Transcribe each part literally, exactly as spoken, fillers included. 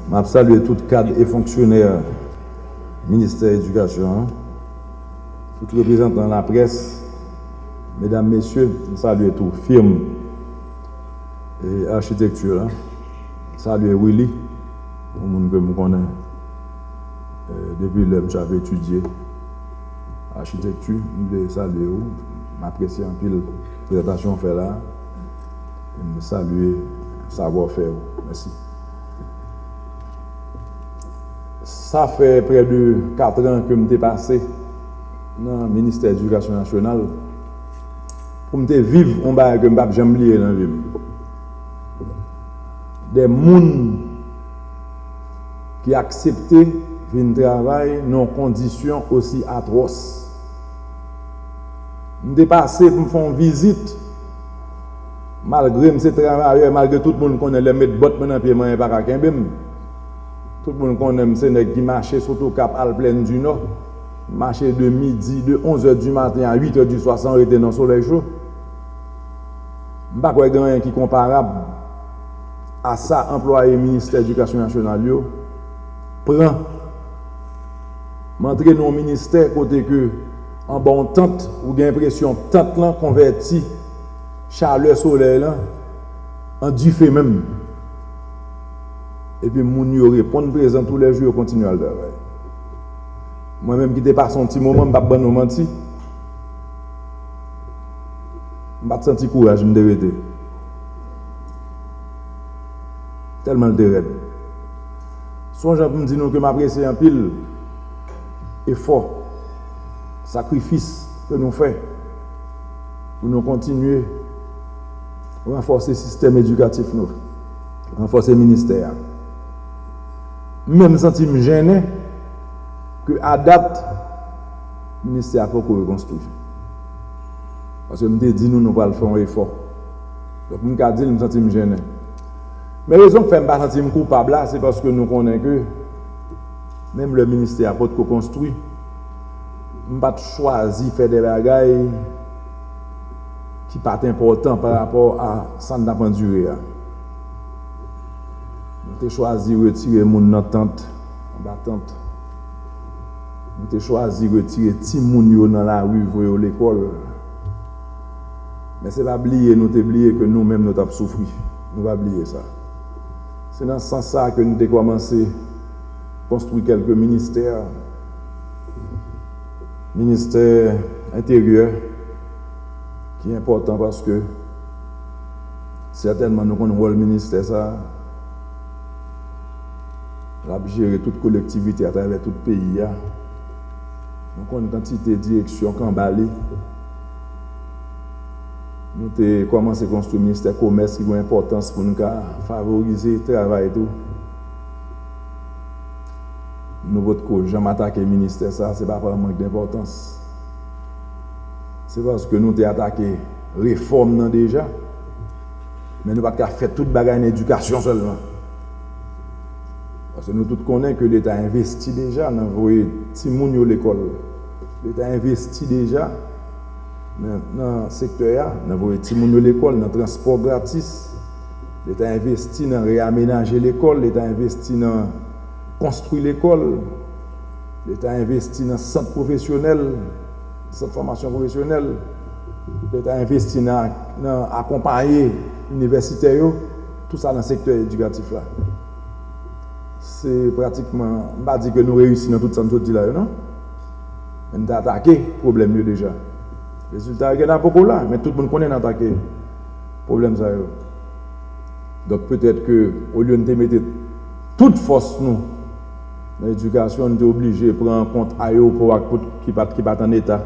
M ap salye tout kad e fonksyonè ministè edikasyon an, tout reprezantan laprès, medam, mesye, m salye tou fim e achitekti la. M salye Willy, yon moun ke m konnen, eh, depi lè misye ap etidye achitekti. M vle salye w. M apresye anpil prezantasyon w fè la. E m salye savwa fè w. Mèsi. Sa fè prè de kat an ke m te pase nan Ministè Edikasyon Nasyonal pou m te viv yon bagay ke m p ap janm bliye nan vi m. De moun ki aksepte vin travay nan yon kondisyon osi atwòs. M te pase pou m fè yon vizit, malgre m se travayè, malgre tout moun konnen lè m met bòt mwen nan pye m, anyen pa ka kenbe m. Tout moun konnen m se nèg ki mache sot Okap al Plèn di Nò, mache de midi, de onz è di maten a uit è di swa san rete nan solèy cho. M pa kwè gen anyen ki konparab a sa anplwaye ministè edikasyon nasyonal yo pran. M antre nan yon ministè kote ke anba yon tant, ou gen enpresyon tant lan konvèti chalè solèy lan an dife menm. Epi moun yo reponn prezan toulèjou, yo kontinye al travay. Mwen menm ki te pase yon ti moman, m p ap ban nou manti, m pa t santi kouraj, m te rete. Tèlman l te rèd. Se yon jan pou m di nou ke m apresye anpil efò, sakrifis ke nou fè pou nou kontinye ranfòse sistèm edikatif nou, ranfòse ministè a. M menm santi m jennen ke a dat, ministè a poko rekonstwi. Paske m te di nou, nou pral fè yon efò. Donk, m ka di l, m santi m jennen. Men rezon k fè m pa santi m koupab la, se paske nou konnen ke menm lè ministè a potko konstwi, m pa t chwazi fè de bagay ki pa t enpòtan pa rapò a sa n t ap andire a. Nou te chwazi retire moun nan tant, anba tant. Nou te chwazi retire timoun yo nan lari, voye yo lekòl. Men se pa bliye, nou te bliye ke nou menm nou t ap soufri. Nou pa bliye sa. Se nan sans sa a ke nou te kòmanse konstwi kèlke ministè. Ministè Enteryè, ki enpòtan paske sètènman nou konn wòl ministè sa a. L ap jere tout kolektivite atravè tout peyi a. Nou konn kantite direksyon k anba li. Nou te kòmanse konstwi ministè komès ki gen enpòtans pou n ka favorize travay tou. Nou potko janm atake ministè sa a, se pa pa mank denpòtans. Se paske nou te atake refòm nan deja, men nou pa t ka fè tout bagay nan edikasyon sèlman. Paske nou tout konnen ke Leta envesti deja nan voye timoun yo lekòl. Leta envesti deja nan, nan sektè a, nan voye timoun yo lekòl, nan transpò gratis. Leta envesti nan reyamenaje lekòl, Leta envesti nan konstwi lekòl, Leta envesti nan sant pwofesyonèl, sant fòmasyon pwofesyonèl, Leta envesti nan, nan akonpaye inivèsitè yo, tout sa nan sektè edikatif la. Se pratikman, m pa di ke nou reyisi nan tout sa m sot di la yo, non. Men n te atake pwoblèm yo deja. Rezilta yo gentan poko la, men tout moun konnen n atake pwoblèm sa yo. Donk, petèt ke, olye n te mete tout fòs nou nan edikasyon, n te oblije pran an kont ayewopò ak tout ki pa t, ki pa t an eta.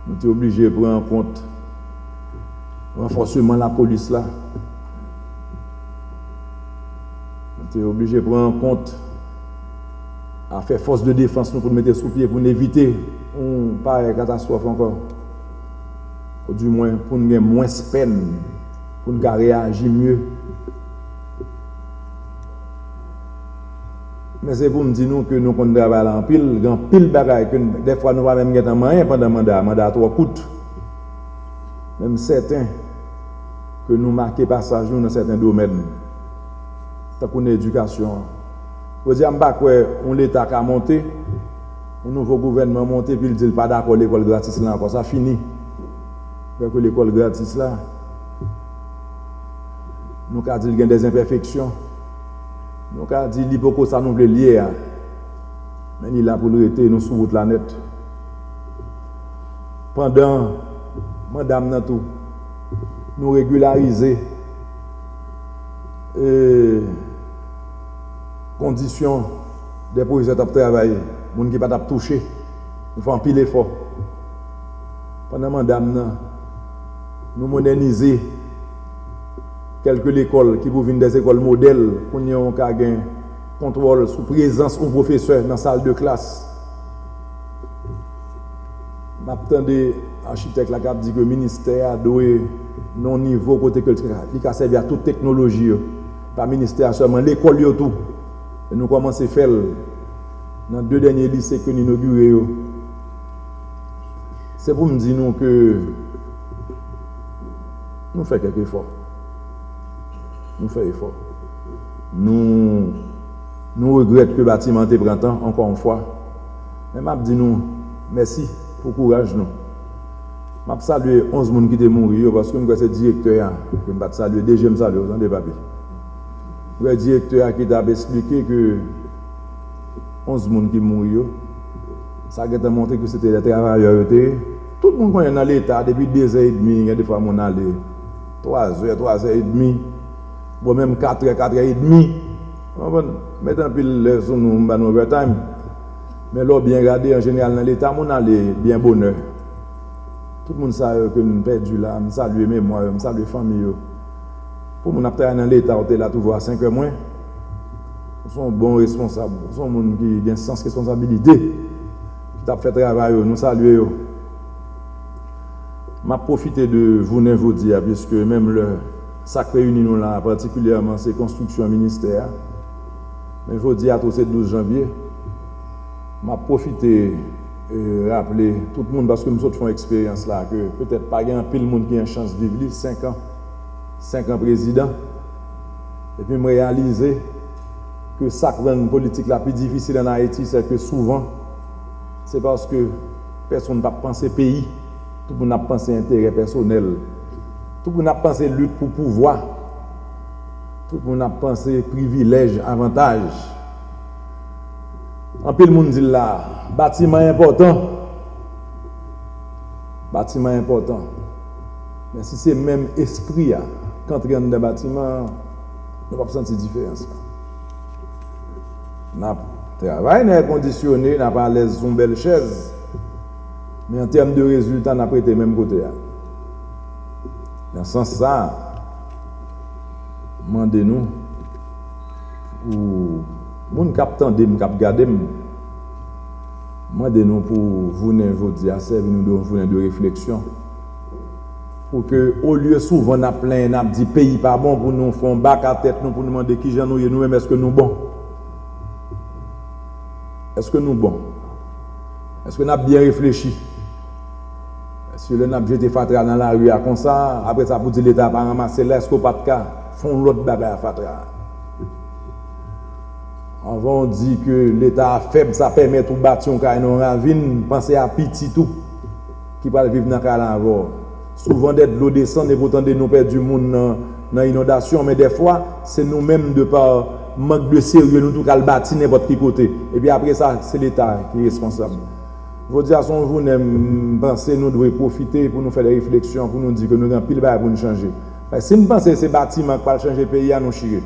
Nou te oblije pran an kont ranfòseman lapolis la. Nou te oblije pran an kont afè fòs de defans nou pou n mete sou pye pou n evite yon parèy katastwòf ankò. Oudimwen, pou n gen mwens pèn, pou n ka reyaji mye. Men se pou m di nou ke nou konn travay la anpil, gen anpil bagay ke n, dèfwa nou pa menm gentan manyen pandan manda a, manda a twò kout. Men m sèten ke nou make pasaj nou nan sèten domèn. tankou nan edikasyon an. Jodi a, m pa kwè yon Leta ka monte, yon nouvo gouvènman monte, epi l di l pa dakò lekòl gratis la ankò. Sa fini. M kwè ke lekòl gratis la, nou ka di l gen dèzenpèfeksyon. Nou ka di li poko sa nou vle l ye a. Men li la pou l rete, nou sou wout la nèt. Pandan manda m nan tou, nou regilarize, e, kondisyon dè pwofesè t ap travay, moun ki pa t ap touche. Nou fè anpil efò. Pandan manda m nan, nou modènize kèlke lekòl ki pou vin dè lekòl modèl. Kounye a, ou ka gen kontwòl sou prezans yon pwofesè nan sal de klas. M ap tande achitèk la k ap di ke ministè a dwe nan yon nivo kote ke li ka, li ka sèvi a tout teknoloji yo. Pa ministè a sèlman, lekòl yo tou. E nou kòmanse fè l nan de dènye lise ke n inogire yo. Se pou m di nou ke nou fè kèk efò. Nou fè efò. Nou, nou regrèt ke batiman an te pran tan, ankò yon fwa. Men m ap di nou mèsi pou kouraj nou. M ap salye onz moun ki te mouri yo, paske m kwè se direktè a ke m pa t salye. D G, m salye w, tande, papi. M kwè direktè a ki t ap esplike ke onz moun ki mouri yo, sa gentan montre ke se te de travayè yo te ye. Tout moun konnen nan Leta, depi de zè edmi, gen defwa moun ale twa zè, twa zè edmi, bon, menm kat è, kat è edmi. Ou konprann? Mete anpil lè sou nou, m ba nou overtime. Men lè w byen gade, an jeneral, nan Leta, moun ale byen bonè. Tout moun sa yo ke n pèdi la, m salye memwa yo, m salye fanmi yo. Pou moun ap travay nan Leta, ou te la toujou a senk è mwen. Ou se yon bon responsab, ou se yon moun ki gen sans responsabilite, ki t ap fè travay yo, nou salye yo. M ap pwofite de jounen jodi a, piske menm lè sa k reyini nou la a, patikilyèman, se konstriksyon ministè a. Men jodi a tou se douz janvye. M ap pwofite, e, raple tout moun, paske m sot fè yon eksperyans la, ke petèt pa gen anpil moun ki gen chans viv li, senk an, senk an prezidan. Epi m reyalize ke sa k rann politik la pi difisil ann Ayiti, se ke souvan, se paske pèsonn p ap panse peyi, tout moun ap panse enterè pèsonèl, tout moun ap panse lit pou pouvwa, tout moun ap panse privilèj, avantaj. Anpil moun di l la, batiman enpòtan. Batiman enpòtan. Men si se menm espri a k antre anndan batiman an, nou p ap santi diferans la. N ap travay nan èkondisyone, n ap alèz sou yon bèl chèz, men an tèm de rezilta, n ap rete menm kote a. Nan sans sa a, m mande nou, pou moun k ap tande m, k ap gade m, mande nou pou jounen jodi a sèvi nou de yon jounen de refleksyon. Pou ke, olye souvan n ap plenyen, n ap di peyi pa bon, pou nou fè yon bak a tèt nou, pou nou mande kijan nou ye, nou menm, èske nou bon? Èske nou bon? Èske n ap byen reflechi? Èske lè n ap jete fatra nan lari a konsa, apre sa pou di Leta pa ranmase l la, èske w pa t ka fè yon lòt bagay a fatra a? Anvan w di ke Leta a fèb, sa pèmèt ou bati yon kay nan yon ravin, panse a pitit ou ki pral viv nan kay la avè w. Souvan dè dlo desann epi w tande nou pèdi moun nan, nan inondasyon, men dèfwa, se nou menm, de pa mank de serye, nou tou k al bati nenpòt ki kote. Epi apre sa, se Leta ki responsab. Jodi a, se yon jounen, m panse nou dwe pwofite pou nou fè de refleksyon, pou nou di ke nou gen anpil bagay pou nou chanje. Paske si n panse se batiman k pral chanje peyi a, nou chire.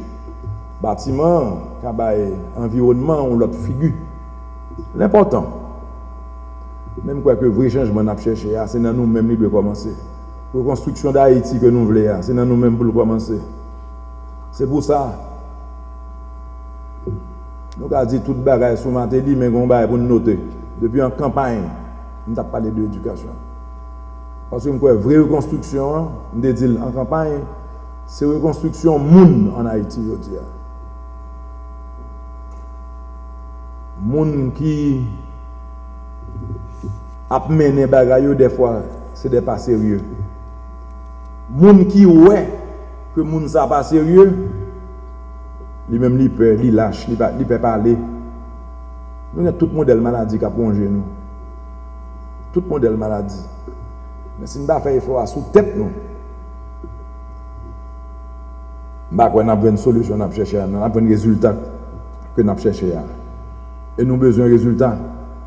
Batiman an ka bay anviwònman an yon lòt figi. L enpòtan. Men m kwè ke vre chanjman n ap chèche a, se nan nou menm li dwe kòmanse. Rekonstriksyon Dayiti ke nou vle a, se nan nou menm pou l kòmanse. Se pou sa, nou ka di tout bagay sou Martelly, men gen yon bagay pou n note. Depi an kanpay, m t ap pale de edikasyon. Paske m kwè vre rekonstriksyon an, m te di l an kanpay, se rekonstriksyon moun ann Ayiti jodi a. Moun ki ap mennen bagay yo, dèfwa, se de pa serye. Moun ki wè ke moun sa pa serye, Li menm li pè, li lach, li pa, li pè pale. Nou gen tout modèl maladi k ap wonje nou. Tout modèl maladi. Men si n pa fè efò a sou tèt nou, m pa kwè n ap jwenn solisyon n ap chèche a, non, n ap jwenn rezilta ke n ap chèche a. E nou bezwen rezilta,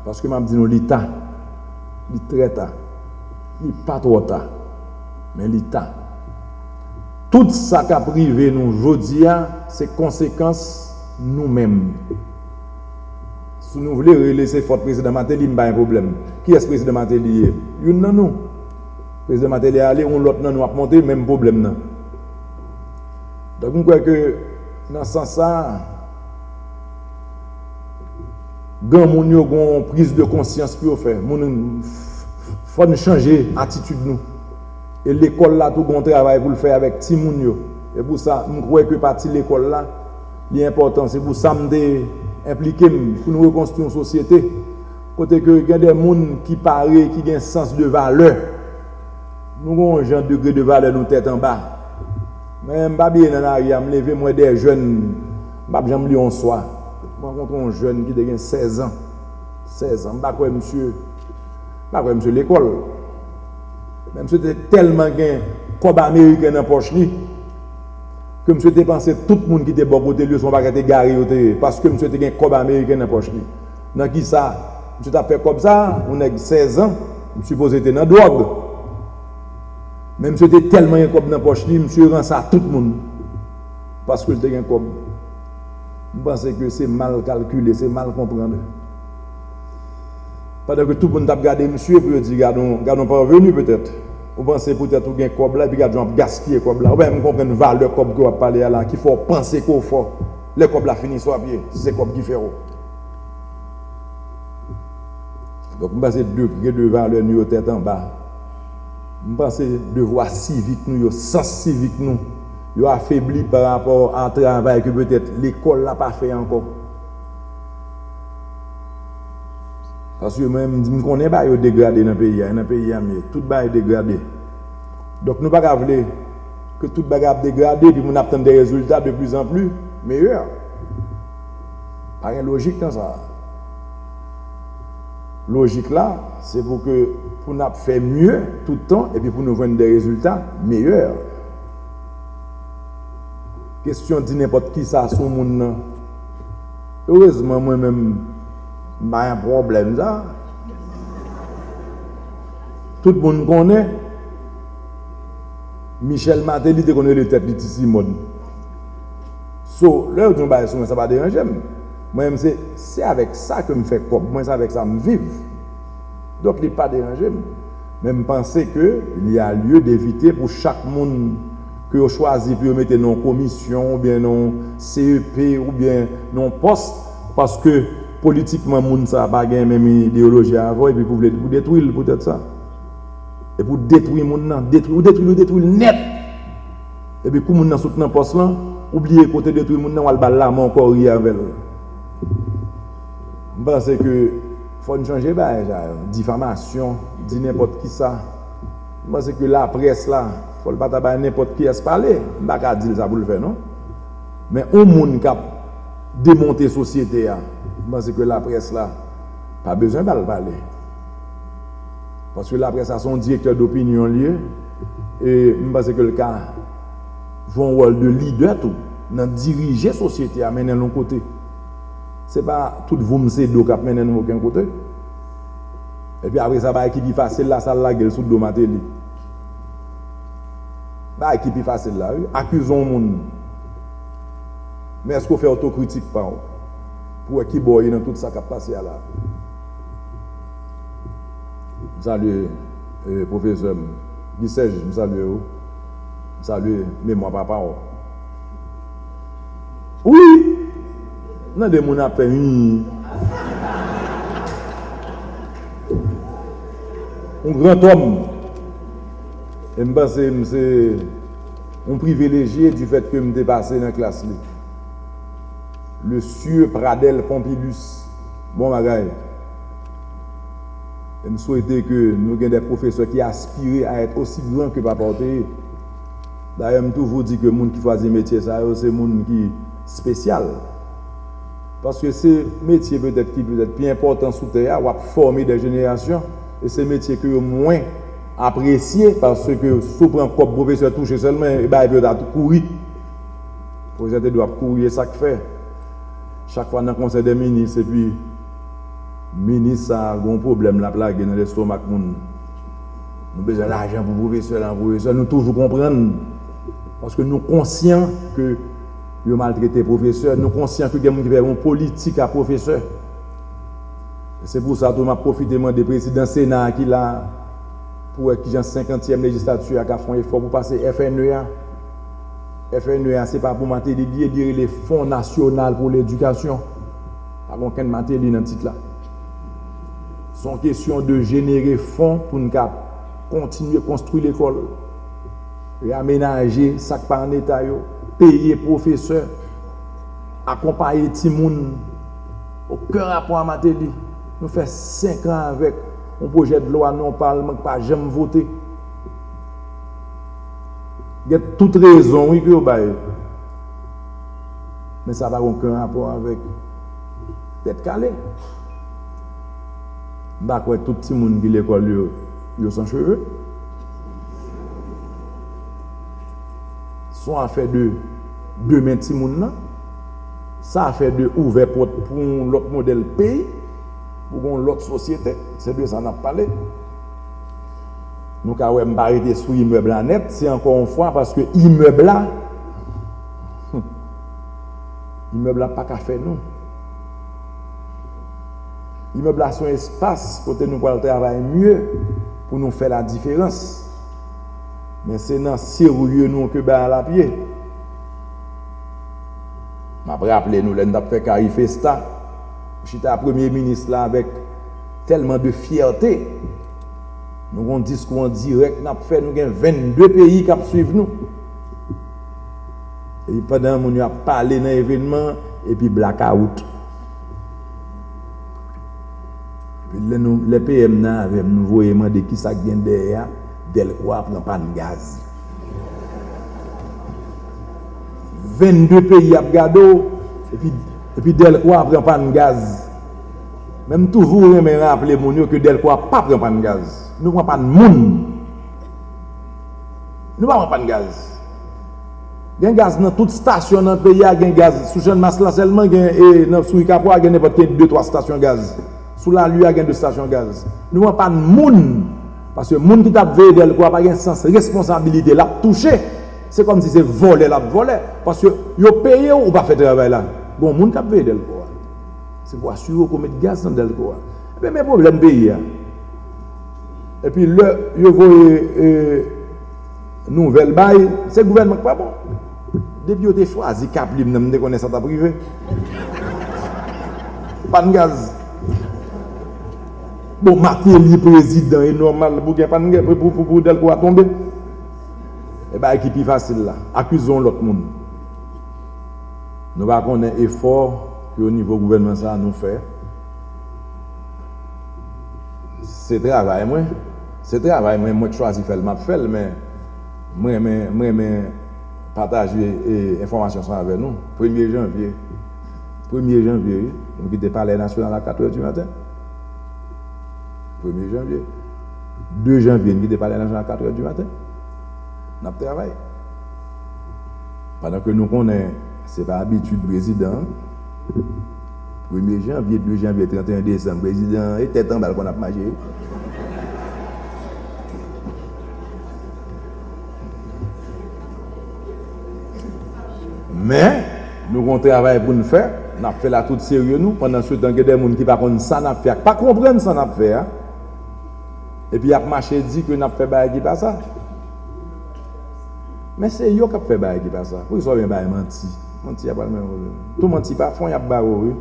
paske m ap di nou li ta. Li trè ta. Li pa twò ta. Men li ta. Tout sa k ap rive nou jodi a, se konsekans nou menm. Si nou vle rele se fòt Prezidan Martelly, m pa gen pwoblèm. Kiyès Prezidan Martelly ye? Youn nan nou. Prezidan Martelly ale, yon lòt nan nou ap monte, menm pwoblèm nan. Donk, m kwè ke nan sans sa a, granmoun yo gen yon priz de konsyans pou yo fè. Moun, fò n chanje atitid nou. E lekòl la tou gen yon travay pou l fè avèk timoun yo. E pou sa, m kwè ke pati lekòl la, li enpòtan. Se pou sa m te enplike m pou nou rekonstwi yon sosyete kote ke gen de moun ki pare, ki gen sans de valè. Nou gen yon jan degre de valè nou tèt anba. Men m pa bliye nan lari a, m leve, m wè de jèn, m p ap janm bliye yon swa. M rankontre yon jèn ki te gen sèz an. Sèz an, m pa kwè misye, m pa kwè misye lekòl. Men misye te tèlman gen kòb ameriken nan pòch li, ke misye te panse tout moun ki te bò kote l yo se yon pakèt egare yo te ye, paske misye te gen kòb ameriken nan pòch li. Nan kisa misye t ap fè kòb sa? Yon nèg sèz an, m sipoze te nan dwòg. Men misye te tèlman gen kòb nan pòch li, misye ranse a tout moun. Paske l te gen kòb. M panse ke se mal kalkile, se mal konprann. Pandan ke tout moun t ap gade misye pou yo di, "Gad on, gad on parvenu petèt." Ou panse poutèt ou gen kòb la, epi gad jan w ap gaspiye kòb la. Ou pa menm konprann valè kòb ke w ap pale a la, ki fè w panse ke w fò. Lè kòb la fini, sa w ap ye, si se kòb ki fè w. Donk, m panse degre de valè nou yo tèt anba. M panse devwa sivik nou yo, sans sivik nou, yo afebli pa rapò a travay ke petèt lekòl la pa fè ankò. Paske mwen, m, m konnen bagay yo degrade nan peyi a, e nan peyi a m ye. Tout bagay degrade. Donk, nou pa ka vle ke tout bagay ap degrade, epi moun ap tann de rezilta de plus en plus meyè. Pa gen lojik nan sa. Lojik la, se pou ke, pou n ap fè mye tout tan, epi pou nou jwenn de rezilta meyè. Kesyon di nenpòt kisa sou moun nan. Erezman, mwen menm, m pa gen pwoblèm sa. Tout moun konnen, Michel Martelly te konn rele tèt li Ti Simòn. So, lè yo di yon bagay sou mwen, sa pa deranje m. Mwen menm, se, se avèk sa ke m fè kòb mwen, se avèk sa m viv. Donk, li pa deranje m. Men m panse ke il y a lieu d'éviter pou chak moun ke yo chwazi pou yo mete nan yon komisyon, oubyen nan yon C E P, oubyen nan yon pòs, paske politikman, moun sa a pa gen menm ideyoloji avè w, epi pou vle, pou detwi l poutèt sa. E pou detwi moun nan, detwi, ou detwi l, ou detwi l nèt. Epi kou moun nan sot nan pòs lan, ou bliye kote detwi moun nan, w al ba l lanmen ankò, ri avè l. M panse ke fò n chanje bagay sa yo. Difamasyon, di nenpòt kisa. M panse ke laprès la, fò l pa ta bay nenpòt kiyès pale. M pa ka di l sa pou l fè, non. Men yon moun k ap demonte sosyete a, m panse ke laprès la pa bezwen ba l pale. Paske laprès la se yon direktè dopinyon li ye, e m panse ke l ka jwe yon wòl de lidè tou nan dirije sosyete a, mennen l yon kote. Se pa tout voum se do k ap mennen nou okenn kote. Epi apre sa, bagay ki pi fasil la, sa l lage l sou do Martelly. Bagay ki pi fasil la, wi. Akize yon moun. Men èske w fè otokritik pa w? Pou w wè ki bò w ye nan tout sa k ap pase a la. M salye, eh, pwofesè m, Guy Serge, m salye ou. M salye memwa papa w. Wi! M tande moun ap fè wi. Yon gran òm. E m panse m se yon privilejye du fait ke m te pase nan klas li. Le sieur Pradel Pompilus. Bon bagay. E m swete ke nou gen de pwofesè ki aspire a èt osi gran ke papa w te ye. Dayè, m toujou di ke moun ki chwazi metye sa yo, se moun ki espesyal. Paske se metye petèt ki petèt pi enpòtan sou tè a, w ap fòme de jenerasyon, e se metye ke yo mwen apresye, paske si w pran kòb pwofesè touche sèlman, e bagay pou yo ta kouri. Pwofesè te dwe ap kouri, e sa k fè. Chak fwa nan konsèy dè minis, epi minis sa a gen yon pwoblèm l ap lage nan lestomak moun. Nou bezwen lajan pou pwofesè la, pwofesè, nou toujou konprann. Paske nou konsyan ke yo maltrete pwofesè, nou konsyan ke gen moun ki fè yon politik a pwofesè. E se pou sa tou m ap pwofite mande prezidan Sena a ki la a pou wè kijan senkantyèm lejislati a ka fè yon efò pou pase F N E a. F N E a, se pa pou Martelly li ye, li rele Fon Nasyonal pou Ledikasyon. Pa gen okenn Martelly nan tit la. Se yon kesyon de jenere fon pou n ka kontinye konstwi lekòl, reamenaje sa k pa an eta yo, peye pwofesè, akonpaye timoun. Okenn rapò a Martelly. Nou fè senk an avèk yon pwojè de lwa nan yon palman k pa janm vote. Gen tout rezon, wi, ke yo bay. Men sa pa gen okenn rapò avèk tèt kale. M pa kwè tout timoun ki lekòl yo, yo san cheve. Se yon afè de demen timoun nan. Sa afè de ouvè pòt pou yon lòt modèl peyi, pou yon lòt sosyete. Se de sa n ap pale. Nou ka wè m pa rete sou imèb la nèt, se ankò yon fwa paske imèb la, imèb la pa ka fè nou. Imèb la se yon espas kote nou pral travay mye pou nou fè ladiferans. Men se nan serye nou ke bagay la ap ye. M ap raple nou lè n t ap fè Carifesta, chita premye minis la avèk tèlman de fyète. Nou gen yon diskou an dirèk n ap fè, nou gen vennde peyi k ap swiv nou. Epi pandan moun yo ap pale nan evènman, epi blakawout. Epi lè nou, lè P M nan avè m, nou voye mande kisa k gen dèyè a, Dèlkwa pran pàn gaz. Vennde peyi ap gade w, epi, epi Dèlkwa pran pàn gaz. Men m toujou renmen raple moun yo ke Dèlkwa pa pran pàn gaz. Nou pran pàn moun. Nou pa pran pàn gaz. Gen gaz nan tout stasyon nan peyi a, gen gaz sou Channmas la sèlman, gen, e, nan, sou Ikapwa, gen nenpòt ki de twa stasyon gaz. Sou Lali a, gen de stasyon gaz. Nou pran pàn moun. Paske moun ki t ap veye Dèlkwa pa gen sans responsabilite l ap touche. Se kòmsi se vòlè l ap vòlè. Paske yo peye w, ou pa fè travay la. Gon moun k ap veye Dèlkwa. Se pou asire w ke w met gaz nan Dèlkwa. Ebyen, men pwoblèm peyi a. Epi lè yo voye, e, nouvèl bay, se gouvènman k pa bon. Depi yo te chwazi Kaplim nan, m te konnen sa t ap rive. Pàn gaz. Bon, Martelly prezidan, e nòmal pou gen pàn gaz, pou, pou, pou, pou Dèlkwa tonbe. E bagay ki pi fasil la, akize yon lòt moun. Nou pa konnen efò ke o nivo gouvènman sa a nou fè. Se travay mwen. Se travay mwen, mwen k chwazi fè l, m ap fè l, men mwen renmen, mwen renmen pataje, e, enfòmasyon sa avè nou. Premye janvye, premye janvye, wi, nou kite Palè Nasyonal a katrè di maten. Premye janvye. De janvye, n kite Palè Nasyonal a katrè di maten. N ap travay. Pandan ke nou konnen se pa abitid prezidan an, premye janvye, de janvye, trannteyen desanm, prezidan an, e tèt anba l konn ap mache. Men, nou gen yon travay pou n fè, n ap fè l ak tout serye nou, pandan se tan gen de moun ki pa konn sa n ap fè a, k pa konprann sa n ap fè a, epi y ap mache di ke n ap fè bagay ki pa sa. Men se yo k ap fè bagay ki pa sa. Poukisa w byen bay manti? Manti a pral mennen w. Tou manti pa fon y ap ba w, wi.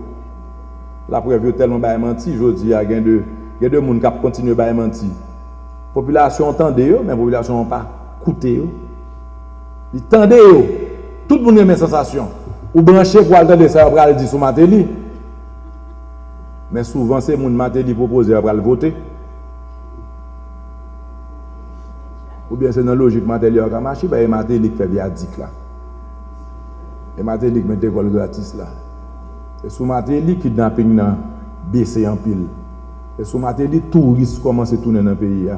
Laprèv, yo tèlman bay manti, jodi a gen de, gen de moun k ap kontinye bay manti. Popilasyon an tande yo, men popilasyon an pa koute yo. Li tande yo. Tout moun renmen sansasyon. Ou branche pou al tande sa yo pral di sou Martelly. Men souvan se moun Martelly pwopoze yo pral vote. Oubyen se nan lojik Martelly yo ka mache, paske Martelly k fè vyadik la. E Martelly k mete kò l gratis la. E sou Martelly kidnaping nan bese anpil. E sou Martelly touris kòmanse tounen nan peyi a.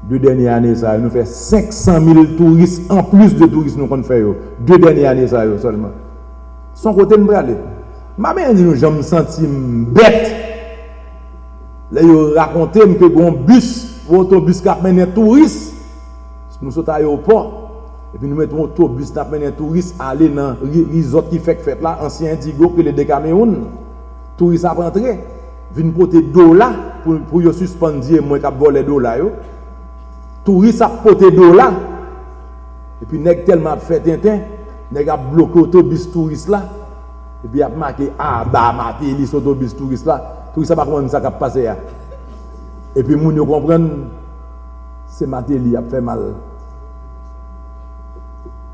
De dènye ane sa yo, nou fè senk san mil touris anplis de touris nou konn fè yo. De dènye ane sa yo sèlman. Se yon kote m prale. M pa bezwen di nou jan m santi m bèt lè yo rakonte m ke gen yon bis, yon otobis k ap mennen touris. Nou sot ayewopò, epi nou mete yon otobis n ap mennen touris ale nan ri-, rizòt ki fèk fèt la, ansyen Indigo, ki rele Decameron. Touris ap antre, vin pote dola pou, pou yo sispann di e mwen k ap vòlè dola yo. Touris ap pote dola. Epi nèg tèlman ap fè tenten, nèg ap bloke otobis touris la. Epi ap make aba Martelly sou otobis touris la. Touris la pa konprann sa k ap pase a. Epi moun yo konprann se Martelly y ap fè mal.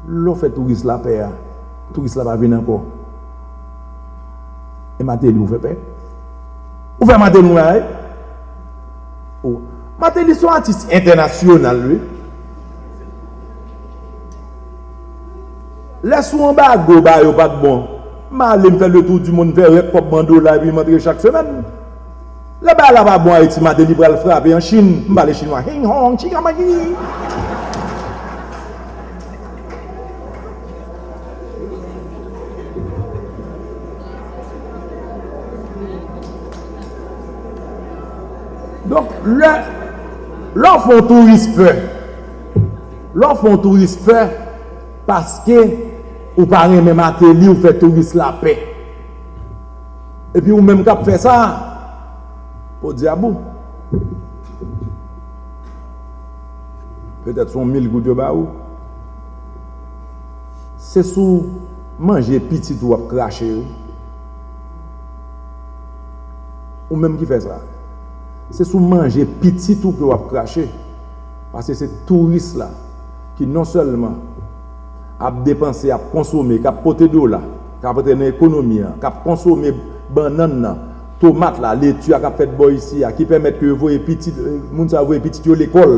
Lè w fè touris la pè a, touris la pa vin ankò. E Martelly ou fè pè? Ou fè Martelly yon bagay? O, Martelly se yon atis entènasyonal, wi. Lè sou anbago ba yo pa t bon, m ale m fè le tour du monde, m fè rèk kòb m an dola epi m antre chak semèn. Lè bagay la pa bon Ayiti, Martelly pral frape an Chin, m pale chinwa, hing hong, chikamanyi. Donk, lè, lè w fè yon touris pè, lè w fè yon touris pè, paske ou pa renmen Martelly, ou fè touris la pè. Epi ou menm k ap fè sa, podyab ou. Petèt se yon mil goud yo ba ou. Se sou manje pitit ou w ap krache, wi. Ou menm ki fè sa. Se sou manje pitit ou ke w ap krache. Paske se touris la ki non sèlman ap depanse, ap konsome, k ap pote dola, k ap antre nan ekonomi an, k ap konsome bannann nan, tomat la, leti a k ap fèt bò isi a, ki pèmèt ke yo voye pitit, moun sa yo voye pitit yo lekòl.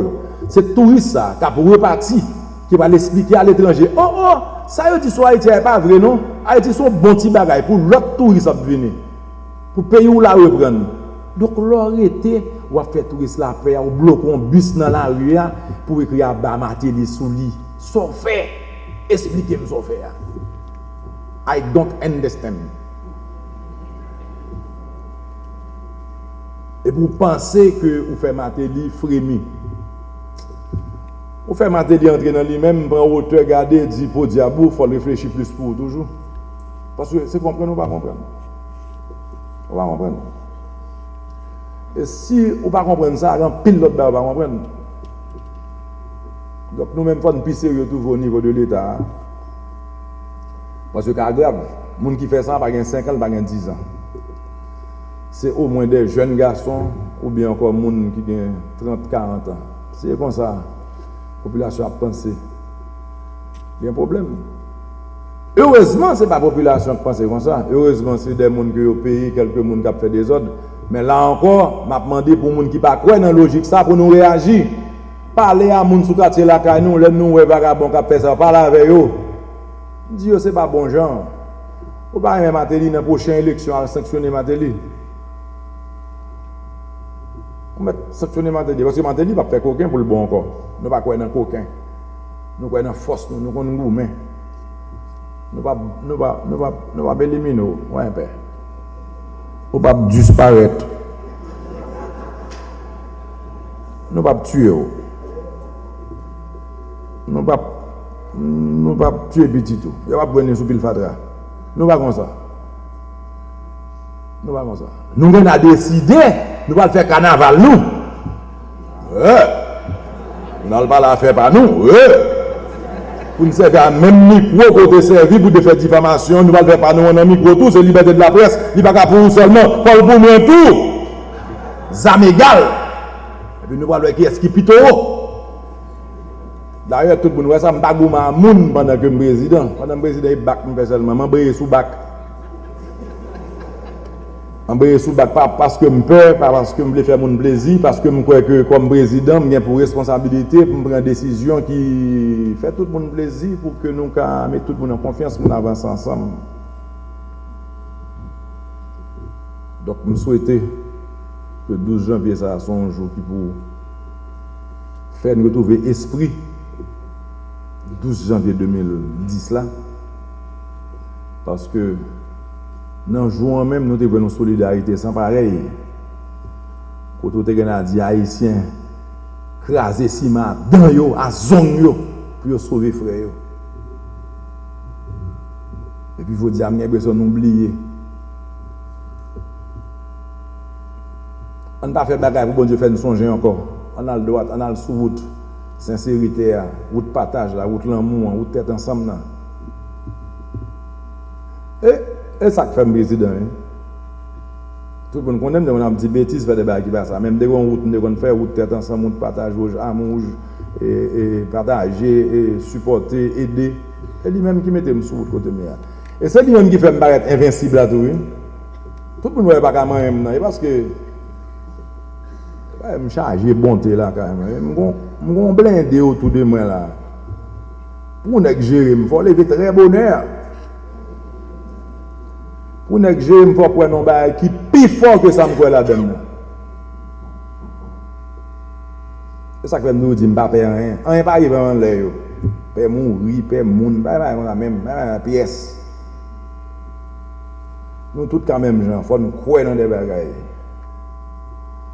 Se touris sa k ap repati, ki pral esplike aletranje, o, o, sa yo di sou Ayiti a, e pa vre non. Ayiti se yon bon ti bagay pou lòt touris ap vini. Pou peyi w la reprann. Donk, lè w rete, w ap fè touris la pè a, ou bloke yon bis nan lari a pou ekri aba Martelly sou li. Sa w fè? Esplike m sa w fè a. I don't understand. Epi w panse ke ou fè Martelly fremi. Ou fè Martelly antre nan li menm, pran wotè, gade, di podyab ou, fò l reflechi plis pou ou toujou. Paske se konprann ou pa konprann. Ou pa konprann. E si ou pa konprann sa, gen anpil lòt bagay ou pa konprann. Donk, nou menm, fò n pi serye toujou o nivo de Leta a. Paske ka grav, moun ki fè sa pa gen senk an, li pa gen diz an. Se omwen de jèn gason oubyen ankò moun ki gen trant, karant an. Se konsa popilasyon ap panse. Gen pwoblèm. Erezman, se pa popilasyon k panse konsa. Erezman, se de moun ke yo peye, kèlke moun k ap fè dezòd. Men la ankò, m ap mande pou moun ki pa kwè nan lojik sa pou nou reyaji. Pale a moun sou katye lakay nou, lè nou wè vagabon k ap fè sa, pale avè yo. Di yo se pa bon jan. Ou pa renmen Martelly, nan pwochen eleksyon, al sanksyone Martelly. Ou mèt sanksyone Martelly, paske Martelly p ap fè koken pou l bon ankò. Nou pa kwè nan koken. Nou kwè nan fòs nou, nou konn goumen. Nou p ap, nou p ap, nou p ap, nou p ap elimine w, wè enpè. Ou p ap disparèt. Nou p ap tiye w. Nou p ap, nou p ap tiye pitit ou. Yo p ap jwenn li sou pil fatra. Nou pa konsa. Nou pa konsa. Nou gen dwa deside, nou pral fè kanaval nou. Wi. Nou al pale afè pa nou. Wi. Pou n sèvi a menm mikwo ke w te sèvi pou w te fè difamasyon, nou pral fè pa nou an nan mikwo tou, se libète de laprès, li pa ka pou ou sèlman, fò l pou mwen tou. Zam egal. Epi nou pral wè kiyès ki pi towo. Dayè, tout moun wè sa, m pa goumen a moun pandan ke m prezidan. Pandan m prezidan, e bak m fè sèlman. M anbreye sou bak. Anbreye sou bak, pa paske m pè, pa paske m vle fè moun plezi, paske m kwè ke kòm prezidan, m gen pou responsabilite pou m pran desizyon ki fè tout moun plezi pou ke nou ka met tout moun an konfyans pou n avanse ansanm. Donk, m swete ke douz janvye sa a se yon jou ki pou fè n retwouve espri douz janvye de mil dis la, paske nan jou an menm, nou te wè yon solidarite san parèy, kote w te gen a di Ayisyen kraze siman a dan yo, a zong yo, pou yo sove frè yo. Epi jodi a, m gen enpresyon nou bliye. Ann pa fè bagay pou Bondye fè n sonje ankò. Ann al dwat, ann al sou wout senserite a, wout pataj la, wout lanmou an, wout tèt ansanm nan. E, e sa k fè m prezidan, wi. Tout moun konnen m te konn ap di betiz, fè de bagay ki pa sa. Men m te gen yon wout m te konn fè, wout tèt ansanm, wout pataj, wouj amou, wouj, e, e, pataje, e, sipòte, ede. E li menm ki mete m sou wout kote m ye a. E se li menm ki fè m parèt envensib la tou, wi. Tout moun wè yo pa ka manyen m nan. E paske, e, m chaje bonte lakay mwen. M gon, m gon blende otou de mwen la. Pou nèg jere m, fò leve trè bonè. Pou nèg jere m, fò kwè nan yon bagay ki pi fò ke sa m kwè ladan l nan. E sa k fè m toujou di m pa pè anyen. Anyen pa rive anlè yo. Pè mouri, pè moun, pa bagay konsa menm, pa bagay pyès. Nou tout ka menm jan, fò n kwè nan de bagay.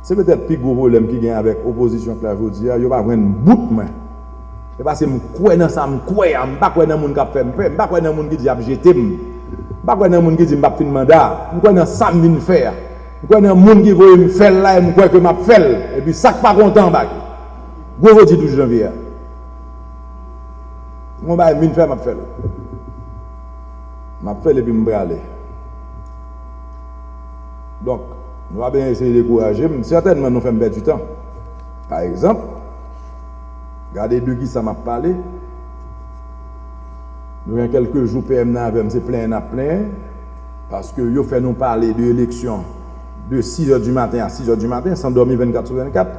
Se petèt pi gwo pwoblèm ki gen avèk opozisyon k la jodi a, yo pa jwenn bout mwen. Se paske m kwè nan sa m kwè a, m pa kwè nan moun k ap fè m pè, m pa kwè nan moun ki di y ap jete m. M pa kwè nan moun ki di m p ap fin manda, m kwè nan sa m vin fè a. M kwè nan moun ki voye m fè l la e m kwè ke m ap fè l. Epi sa k pa kontan anba ke. Gwo jodi douz janvye a. M gon bagay m vin fè, m ap fè l. M ap fè l epi m prale. Donk, nou pa bezwen eseye dekouraje m. Sètènman, nou fè m pèdi tan. Pa egzanp, gade de kisa m ap pale. Nou gen kèlke jou P M nan avè m, se plenyen n ap plenyen. Paske yo fè nou pale de eleksyon de sis è di maten a sis è di maten, san dòmi vennkat sou vennkat,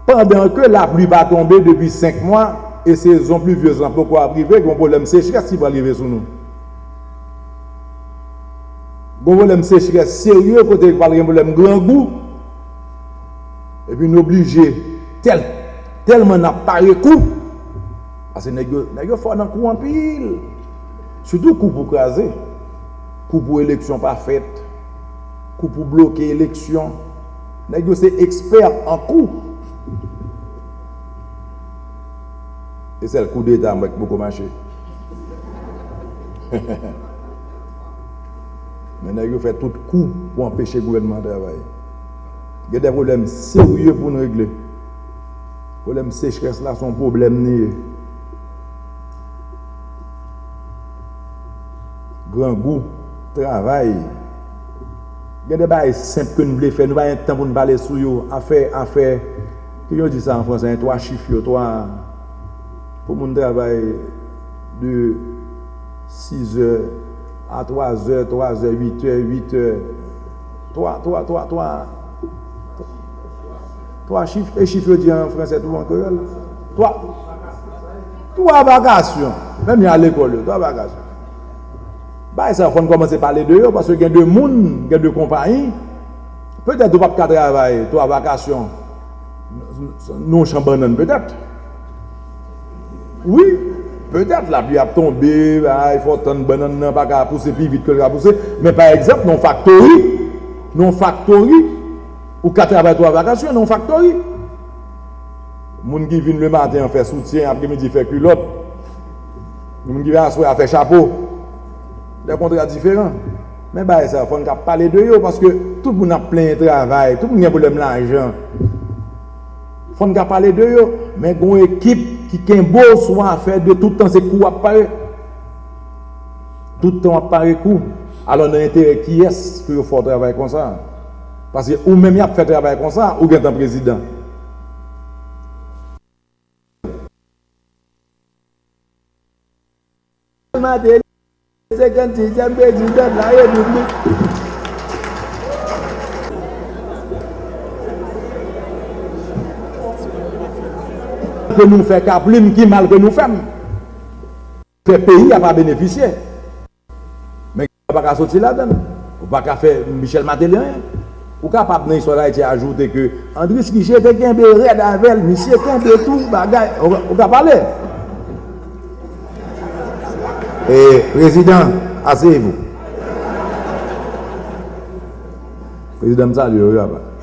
pandan ke lapli pa tonbe depi senk mwa e sezon plivyez lan poko ap rive, gen yon pwoblèm sechrès ki pral rive sou nou. Gen yon pwoblèm sechrès serye kote pral gen pwoblèm grangou. Epi n oblije tèl, tèlman n ap pare kou. Paske nèg yo, nèg yo fò nan kou anpil. Sitou kou pou kraze. Kou pou eleksyon pa fèt. Kou pou bloke eleksyon. Nèg yo se ekspè an kou. E sèl koudeta m wè k poko mache. Men nèg yo fè tout kou pou anpeche gouvènman an travay. Gen de pwoblèm serye pou n regle. Pwoblèm sechrès la se yon pwoblèm li ye. Grangou, travay. Gen de bagay senp ke n vle fè, nou pa gen tan pou n pale sou yo. Afè, afè, ki yo di sa an fransè, twa chif yo, twa, pou moun travay de sis è a twa zè, twa zè, uit è, uit è, twa, twa, twa, twa, twa chif, e chif yo di an fransè tou an kreyòl. Twa, twa vakasyon. Menm jan lekòl yo, twa vakasyon. Bagay sa yo, fò n kòmanse pale de yo, paske gen de moun, gen de konpayi, petèt ou p ap ka travay twa vakasyon nan yon chan bannann, petèt. Wi, petèt lapli ap tonbe, bagay, fò w tann bannann nan pa ka pouse pi vit ke l ka pouse. Men pa egzanp, nan yon faktori, nan yon faktori, ou ka travay twa vakasyon nan yon faktori. Moun ki vin lematen an fè soutyen, apremidi fè kilòt. Moun ki vin aswè a fè chapo. De kontra diferan. Men bagay sa yo, fò n ka pale de yo, paske tout moun ap plenyen travay, tout moun gen pwoblèm lajan. Fò n ka pale de yo, men gen yon ekip ki kenbe w sou afè de tout tan se kou w ap pare. Tout tan w ap pare kou. Alò, nan enterè kiyès ke yo fè w travay konsa? Paske ou menm y ap fè travay konsa, ou gentan prezidan. Martelly, senkann sizyèm prezidan de la repiblik. Ke nou fè Kaplim, ki mal ke nou fè m. Fè peyi a pa benefisye. Men ou pa ka soti ladan l. Ou pa ka fè Michel Martelly anyen. Ou kapab nan istwa Dayiti ajoute ke Andris Riché te kenbe rèd avè l, misye kenbe tou bagay. Ou, ou ka pale. E, Président, asseyez-vous. Président, m salye w, wi, papa.